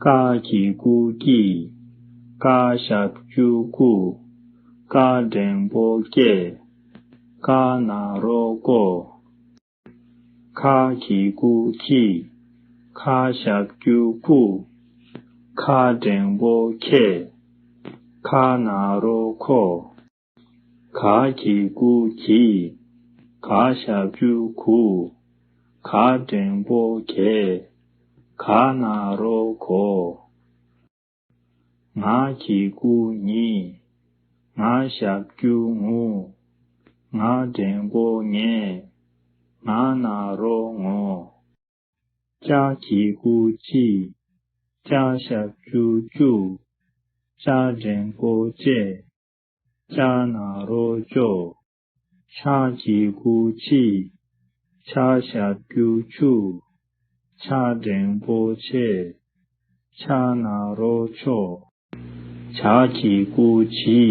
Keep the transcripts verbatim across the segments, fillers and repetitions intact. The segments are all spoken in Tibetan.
ཀ་གི་གུ་ཀི། ཀ་ཞབས་ཀྱུ་ཀུ། ཀ་འགྲེང་བུ་ཀེ། ཀ་ན་རོ་ཀོ། ཁ་གི་གུ་ཁི། ཁ་ཞབས་ཀྱུ་ཁུ། ཁ་འགྲེང་བུ་ཁེ། ཁ་ན་རོ་ཁོ། ག་གི་གུ་གི། ག་ཞབས་ཀྱུ་གུ། ག་འགྲེང་བུ་གེ། ག་ན་རོ་གོ། ང་གི་གུ་ཉི། ང་ཞབས་ཀྱུ་ངུ། ང་འགྲེང་བུ་ངེ། ང་ན་རོ་ངོ། ཅ་གི་གུ་ཅི། ཅ་ཞབས་ཀྱུ་ཅུ། ཅ་འགྲེང་བུ་ཅེ། ཅ་ན་རོ་ཅོ། ཆ་གི་གུ་ཆི། ཆ་ཞབས་ཀྱུ་ཆུ། ཆ་འགྲེང་བུ་ཆེ། ཆ་ན་རོ་ཆོ། ཇ་གི་གུ་ཇི།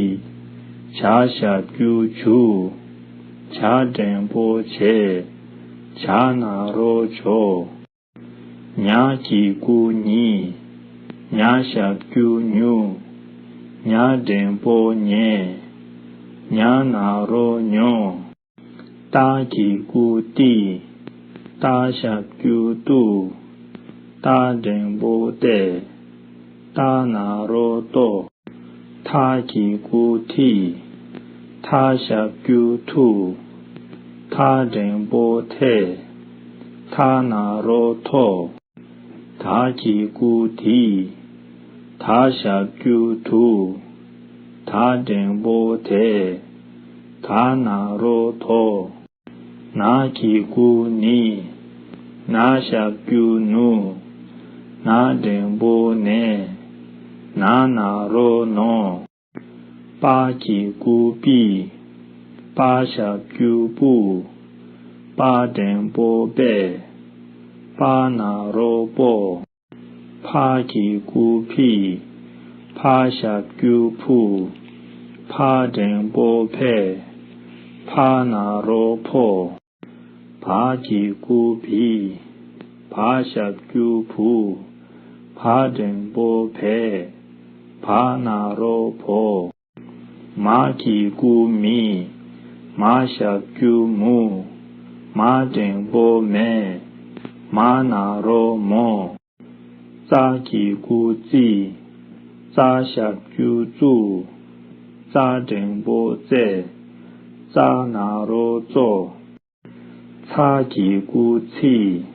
ཇ་ཞབས་ཀྱུ་ཇུ། ཇ་འགྲེང་བུ་ཇེ། ཇ་ན་རོ་ཇོ། ཉ་གི་གུ་ཉི། ཉ་ཞབས་ཀྱུ་ཉུ། ཉ་འགྲེང་བུ་ཉེ། ཉ་ན་རོ་ཉོ། ཏ་གི་གུ་ཏི། ཏ་ཞབས་ཀྱུ་ཏུ། ཏ་འགྲེང་བུ་ཏེ། ཏ་ན་རོ་ཏོ། ཐ་གི་གུ་ཐི། ཐ་ཞབས་ཀྱུ་ཐུ། ཐ་འགྲེང་བུ་ཐེ། ཐ་ན་རོ་ཐོ། ད་གི་གུ་དི། ད་ཞབས་ཀྱུ་དུ། ད་འགྲེང་བུ་དེ། ད་ན་རོ་དོ། ན་གི་གུ་ནི། ན་ཞབས་ཀྱུ་ནུ། ན་འགྲེང་བུ་ནེ། ན་ན་རོ་ནོ། པ་གི་གུ་པི། པ་ཞབས་ཀྱུ་པུ། པ་འགྲེང་བུ་པེ། པ་ན་རོ་པོ། ཕ་གི་གུ་ཕི། ཕ་ཞབས་ཀྱུ་ཕུ། ཕ་འགྲེང་བུ་ཕེ། ཕ་ན་རོ་ཕོ། བ་གི་གུ་བི། བ་ཞབས་ཀྱུ་བུ། བ་འགྲེང་བུ་བེ། བ་ན་རོ་བོ། མ་གི་གུ་མི། མ་ཞབས་ཀྱུ་མུ། མ་འགྲེང་བུ་མེ། མ་ན་རོ་མོ། ཙ་གི་གུ་ཙི། ཙ་ཞབས་ཀྱུ་ཙུ། ཙ་འགྲེང་བུ་ཙེ། ཙ་ན་རོ་ཙོ། ཚ་གི་གུ་ཚི།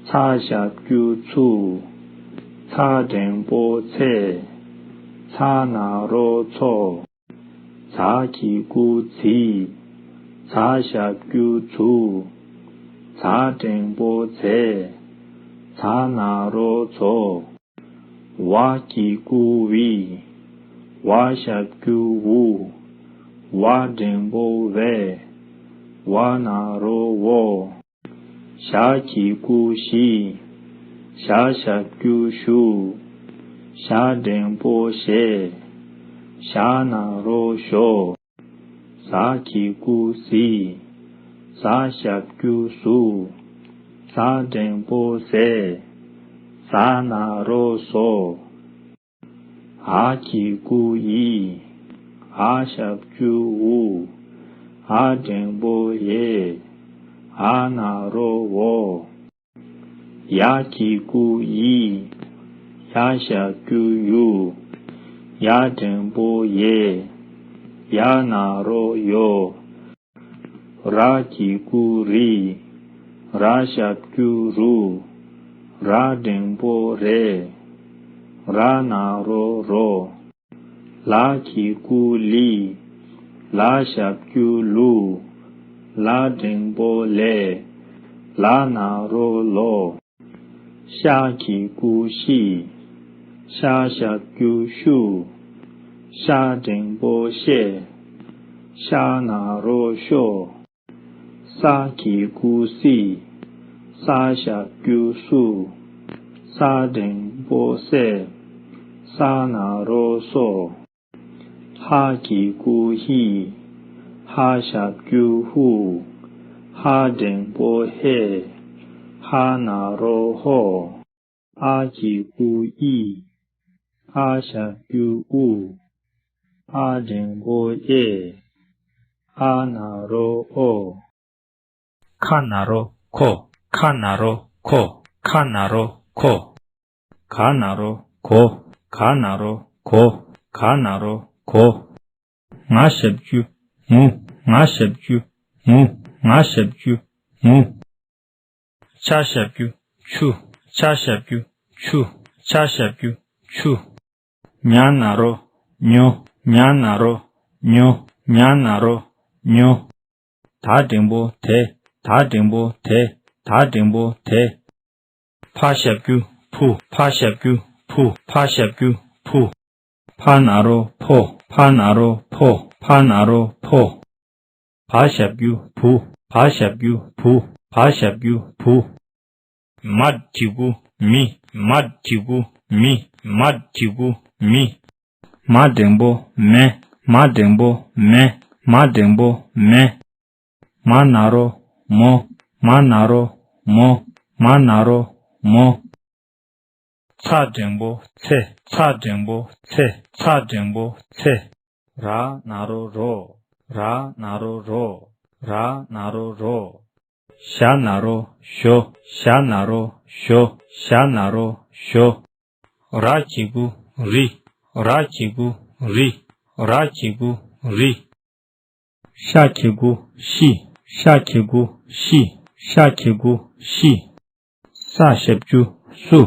ཚ་ཞབས་ཀྱུ་ཚུ། ཚ་འགྲེང་བུ་ཚེ། ཚ་ན་རོ་ཚོ། ཛ་གི་གུ་ཛི། ཛ་ཞབས་ཀྱུ་ཛུ། ཛ་འགྲེང་བུ་ཛེ། ཛ་ན་རོ་ཛོ། ཝ་གི་གུ་ཝི། ཝ་ཞབས་ཀྱུ་ཝུ། ཝ་འགྲེང་བུ་ཝེ། ཝ་ན་རོ་ཝོ། ཞ་གི་གུ་ཞི། ཞ་ཞབས་ཀྱུ་ཞུ། ཞ་འགྲེང་བུ་ཞེ། ཞ་ན་རོ་ཞོ། ཟ་གི་གུ་ཟི། ཟ་ཞབས་ཀྱུ་ཟུ། ཟ་འགྲེང་བུ་ཟེ། ཟ་ན་རོ་ཟོ། འ་གི་གུ་འི། འ་ཞབས་ཀྱུ་འུ། འ་འགྲེང་བུ་འེ། འ་ན་རོ་འོ། ཡ་གི་གུ་ཡི། ཡ་ཞབས་ཀྱུ་ཡུ། ཡ་འགྲེང་བུ་ཡེ། ཡ་ན་རོ་ཡོ། ར་གི་གུ་རི། ར་ཞབས་ཀྱུ་རུ། ར་འགྲེང་བུ་རེ། ར་ན་རོ་རོ། ལ་གི་གུ་ལི། ལ་ཞབས་ཀྱུ་ལུ། ལ་འགྲེང་བུ་ལེ། ལ་ན་རོ་ལོ། ཤ་གི་གུ་ཤི། ཤ་ཞབས་ཀྱུ་ཤུ། ཤ་འགྲེང་བུ་ཤེ། ཤ་ན་རོ་ཤོ། ས་གི་གུ་སི། ས་ཞབས་ཀྱུ་སུ། ས་འགྲེང་བུ་སེ། ས་ན་རོ་སོ། ཧ་གི་གུ་ཧི། ཧ་ཞབས་ཀྱུ་ཧུ། ཧ་འགྲེང་བུ་ཧེ། ཧ་ན་རོ་ཧོ། ཨ་གི་གུ་ཨི། ཨ་ཞབས་ཀྱུ་ཨུ། ཨ་འགྲེང་བུ་ཨེ། ཨ་ན་རོ་ཨོ། ཁ་ན་རོ་ཁོ། ཁ་ན་རོ་ཁོ། ཁ་ན་རོ་ཁོ། ག་ན་རོ་གོ། ག་ན་རོ་གོ། ག་ན་རོ་གོ། ང་ཞབས་ཀྱུ་ངུ། ང་ཞབས་ཀྱུ་ངུ། ང་ཞབས་ཀྱུ་ངུ། ཆ་ཞབས་ཀྱུ་ཆུ། ཆ་ཞབས་ཀྱུ་ཆུ། ཆ་ཞབས་ཀྱུ་ཆུ། ཉ་ན་རོ་ཉོ། ཉ་ན་རོ་ཉོ། ཉ་ན་རོ་ཉོ། ད་འགྲེང་བུ་དེ། ད་འགྲེང་བུ་དེ། ད་འགྲེང་བུ་དེ། ཕ་ཞབས་ཀྱུ་ཕུ། ཕ་ཞབས་ཀྱུ་ཕུ། ཕ་ཞབས་ཀྱུ་ཕུ། ཕ་ན་རོ་ཕོ། ཕ་ན་རོ་ཕོ། ཕ་ན་རོ་ཕོ། བ་ཞབས་ཀྱུ་བུ། བ་ཞབས་ཀྱུ་བུ། བ་ཞབས་ཀྱུ་བུ། མ་གི་གུ་མི། མ་གི་གུ་མི། མ་གི་གུ་མི། མ་འགྲེང་བུ་མེ། མ་འགྲེང་བུ་མེ། མ་འགྲེང་བུ་མེ། མ་ན་རོ་མོ། མ་ན་རོ་མོ། མ་ན་རོ་མོ། ཚ་འགྲེང་བུ་ཚེ། ཚ་འགྲེང་བུ་ཚེ། ཚ་འགྲེང་བུ་ཚེ། ར་ན་རོ་རོ། ར་ན་རོ་རོ། ར་ན་རོ་རོ། ཞ་ན་རོ་ཞོ། ཞ་ན་རོ་ཞོ། ཞ་ན་རོ་ཞོ། ར་གི་གུ་རི། ར་གི་གུ་རི། ར་གི་གུ་རི། ཤ་གི་གུ་ཤི། ཤ་གི་གུ་ཤི། ཤ་གི་གུ་ཤི། ས་ཞབས་ཀྱུ་སུ།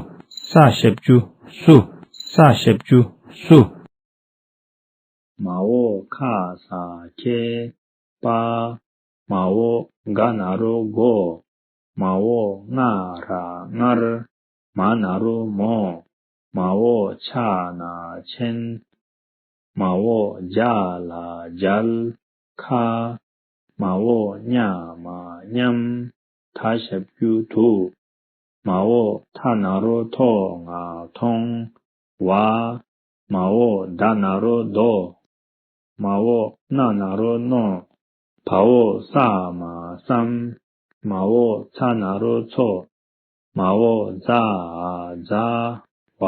ས་ཞབས་ཀྱུ་སུ། ས་ཞབས་ཀྱུ་སུ། མ་འོག་ཁ་ས་ཁེ། པ། མ་འོག་ག་ན་རོ་གོ། མ་འོག་ང་ར་ངར། མ་ན་རོ་མོ། མ་འོག་ཆ་ན་ཆེན། མ་འོག་ཇ་ལ་མཇལ། ཁ། མ་འོག་ཉ་མ་མཉམ། ད་ཞབས་ཀྱུ་དུ། མ་འོག་ཐ་ན་རོ་ཐོ་ང་མཐོང་། བ། མ་འོག་ད་ན་རོ་དོ། མ་འོག་ན་ན་རོ་ནོ། བ་འོག་ས་མ་བསམ། མ་འོག་ཚ་ན་རོ་ཚོ། མ་འོག་ཛ་འ་ཛ། བ།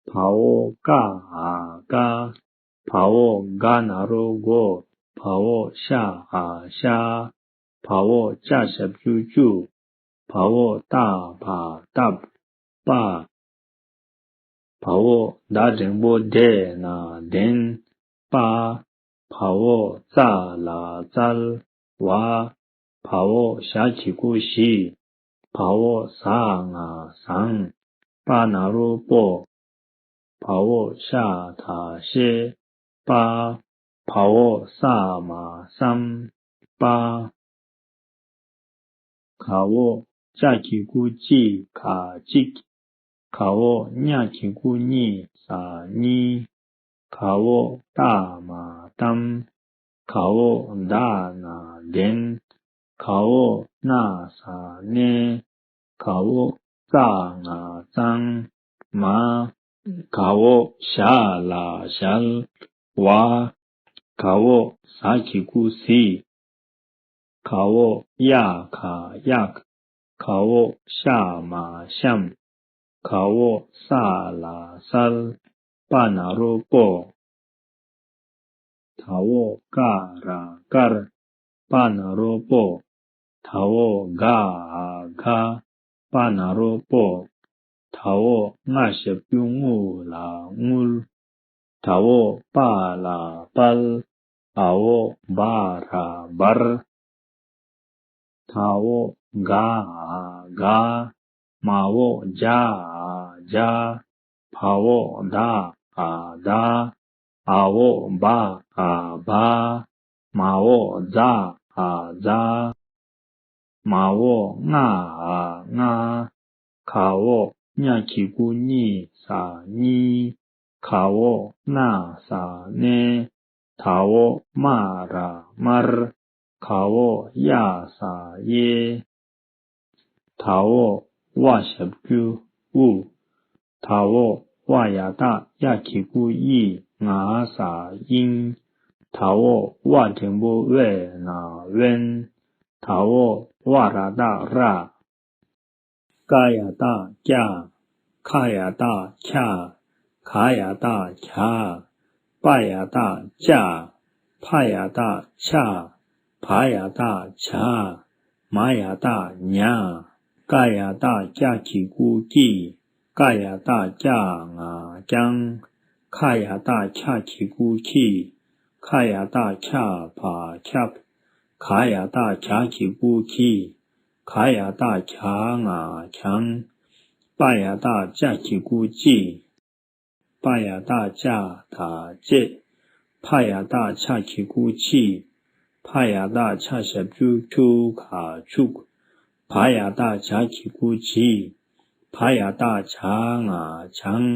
བ་འོག་ཀ་འ་ཀ། བ་འོག་ག་ན་རོ་གོ། བ་འོག་ཤ་འ་ཤ། བ་འོག་ཅ་ཞབས་ཀྱུ་ཅུ། བ་འོག་ཏ་བ་བཏབ། པ། བ་འོག་ད་འགྲེང་བུ་དེ་ན་ལྡན། པ། བ་འོག་ཙ་ལ་བཙལ། བ། བ་འོག་ཞ་གི་གུ་ཞི། བ་འོག་ཟ་ང་བཟང་། པ་ན་རོ་པོ། བ་འོག་ཤ་ད་ཤེ། པ། བ་འོག་ས་མ་བསམ། པ། ག་འོག་ཅ་གི་གུ་ཅི་ག་གཅིག། ག་འོག་ཉ་གི་གུ་ཉི་ས་གཉིས། ག་འོག་ཏ་མ་གཏམ། ག་འོག་ད་ན་ལྡན། ག་འོག་ན་ས་གནས། ག་འོག་ཙ་ང་གཙང་། མ། ག་འོག་ཞ་ལ་ཞལ། བ། ག་འོག་ཟ་གི་གུ་ཟི། ག་འོག་ཡ་ག་གཡག། ག་འོག་ཤ་མ་ཤམ། ག་འོག་ས་ལ་སལ། པ་ན་རོ་པོ། ད་འོག་ཀ་ར་དཀར། པ་ན་རོ་པོ། ད་འོག་ག་འ་དགའ། པ་ན་རོ་པོ། ད་འོག་ང་ཞབས་ཀྱུ་ངུ་ལ་དངུལ། ད་འོག་པ་ལ་དཔལ། བ་འོག་བ་ར་འབར། ད་འོག་ག་འ་དགའ། མ་འོག་ཇ་འ་མཇལ། བ་འོག་ད་འ་བདའ། འ་འོག་བ་འ་འབའ། མ་འོག་ཛ་འ་མཛའ། མ་འོག་ང་འ་མངའ། ག་འོག་ཉ་གི་གུ་གཉི་ས་གཉིས། ག་འོག་ན་ས་གནས། ད་འོག་མ་ར་དམར། ག་འོག་ཡ་ས་གཡས། ད་འོག་ཝ་ཞབས་ཀྱུ་དབུ། ད་འོག་ཝ་ཡ་བཏགས་ཡ་གི་གུ་དབྱི་ང་ས་དབྱིངས། ད་འོག་ཝ་འགྲེང་བུ་ཝེ་ན་དབེན། ད་འོག་ཝ་ར་བཏགས་ར། ཀ་ཡ་བཏགས་ཀྱ། ཁ་ཡ་བཏགས་ཁྱ། ག་ཡ་བཏགས་གྱ། པ་ཡ་བཏགས་པྱ། ཕ་ཡ་བཏགས་ཕྱ། བ་ཡ་བཏགས་བྱ། མ་ཡ་བཏགས་མྱ། ཀ་ཡ་བཏགས་ཀྱ་གི་གུ་ཀྱིས། ཀ་ཡ་བཏགས་ཀྱ་ང་ཀྱང་། ཁ་ཡ་བཏགས་ཁྱ་གི་གུ་ཁྱིས། ཁ་ཡ་བཏགས་ཁྱ་བ་ཁྱབ། ག་ཡ་བཏགས་གྱ་གི་གུ་གྱིས། ག་ཡ་བཏགས་གྱ་ང་གྱང་། པ་ཡ་བཏགས་པྱ་གི་གུ་ཀྱིས། པ་ཡ་བཏགས་པྱ་ད་ཅེས། ཕ་ཡ་བཏགས་ཕྱ་གི་གུ་ཕྱིས། ཕ་ཡ་བཏགས་ཕྱ་ཞབས་ཀྱུ་ཁྱུ་ག་ཕྱུག་བ་ཡ་བཏགས་བྱ་གི་གུ་བྱིས། བ་ཡ་བཏགས་བྱ་ང་བྱང་།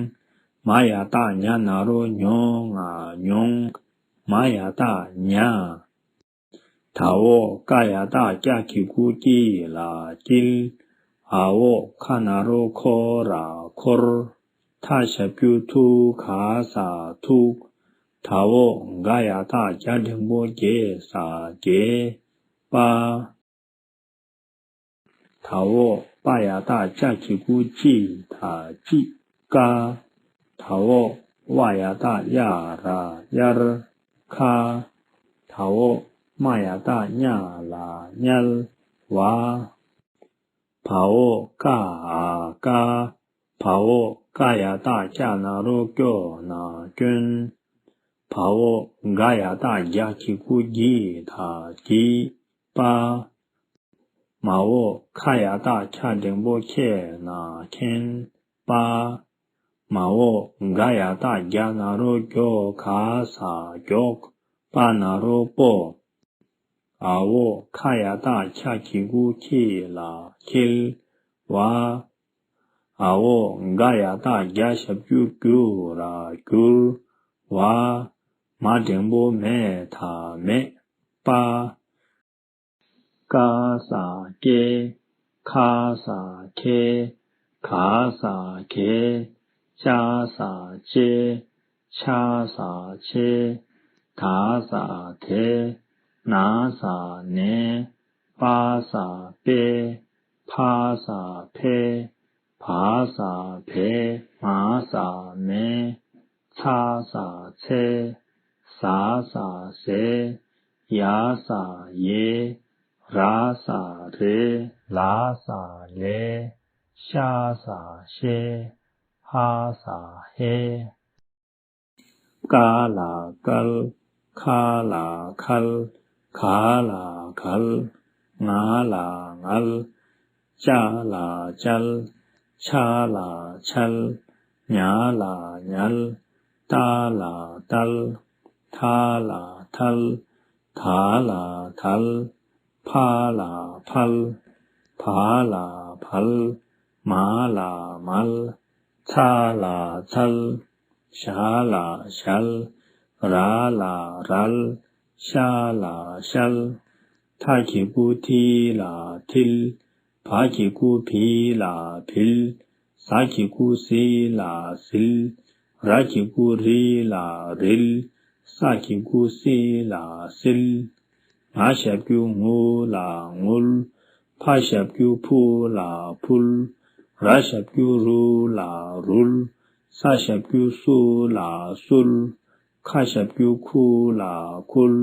མ་ཡ་བཏགས་མྱ་ན་རོ་མྱོ་ང་མྱོང་། མ་ཡ་བཏགས་མྱ། ད་འོག་ཀ་ཡ་བཏགས་ཀྱ་གི་གུ་ཀྱི་ལ་ཀྱིལ། འ་འོག་ཁ་ན་རོ་ཁོ་ར་ཁོར། ཐ་ཞབས་ཀྱུ་ཐུ་ག་ས་ཐུག་ད་འོག་ག་ཡ་བཏགས་གྱ་འགྲེང་བུ་གྱེ་ས་གྱེས། པ། ད་འོག་པ་ཡ་བཏགས་པྱ་གི་གུ་པྱི་ད་པྱིས། ཀ། ད་འོག་ཝ་ཡ་བཏགས་ཝྱ་ར་ཝྱར། ཁ། ད་འོག་མ་ཡ་བཏགས་མྱ་ལ་མྱལ། ཝ། བ་འོག་ཀ་འ་ཀ་བ་འོག་ཀ་ཡ་བཏགས་ཀྱ་ན་རོ་ཀྱོ་ན་ཀྱོན། བ་འོག་ག་ཡ་བཏགས་གྱ་གི་གུ་གྱི་ད་གྱིས། པ། མ་འོག་ཁ་ཡ་བཏགས་ཁྱ་འགྲེང་བུ་ཁྱེ་ན་ཁྱེན། པ། མ་འོག་ག་ཡ་བཏགས་གྱ་ན་རོ་གྱོ་ག་ས་གྱོག་པ་ན་རོ་པོ། འ་འོག་ཁ་ཡ་བཏགས་ཁྱ་གི་གུ་ཁྱི་ལ་ཁྱིལ། བ། འ་འོག་ག་ཡ་བཏགས་གྱ་ཞབས་ཀྱུ་གྱུ་ར་གྱུར། བ། མ་འགྲེང་བུ་མེ་ད་མེད། པ། ཀ་ས་ཀྱེ། ཁ་ས་ཁྱེ། ག་ས་གྱེ། ཅ་ས་ཅེ། ཆ་ས་ཆེ། ད་ས་དེ། ན་ས་ནེ། པ་ས་པེ། ཕ་ས་ཕེ། བ་ས་བེ། མ་ས་མེ། ཚ་ས་ཚེ། ཟ་ས་ཟེ། ཡ་ས་ཡེ། ར་ས་རེ། ལ་ས་ལེ། ཤ་ས་ཤེ། ཧ་ས་ཧེ། ཀ་ལ་ཀལ། ཁ་ལ་ཁལ། ག་ལ་གལ། ང་ལ་ངལ། ཅ་ལ་ཅལ། ཆ་ལ་ཆལ། ཉ་ལ་ཉལ། ཏ་ལ་ཏལ། ཐ་ལ་ཐལ། ད་ལ་དལ། ཕ་ལ་ཕལ། བ་ལ་བལ། མ་ལ་མལ། ཚ་ལ་ཚལ། ཞ་ལ་ཞལ། ར་ལ་རལ། ཤ་ལ་ཤལ། ཐ་གི་གུ་ཐི་ལ་ཐིལ། བ་གི་གུ་བི་ལ་བིལ། ཟ་གི་གུ་སི་ལ་ཟིལ། ར་གི་གུ་རི་ལ་རིལ། ས་གི་གུ་སི་ལ་སིལ། ང་ཞབས་ཀྱུ་ངུ་ལ་ངུལ། ཕ་ཞབས་ཀྱུ་ཕུ་ལ་ཕུལ། ར་ཞབས་ཀྱུ་རུ་ལ་རུལ། ས་ཞབས་ཀྱུ་སུ་ལ་སུལ། ཁ་ཞབས་ཀྱུ་ཁུ་ལ་ཁུལ།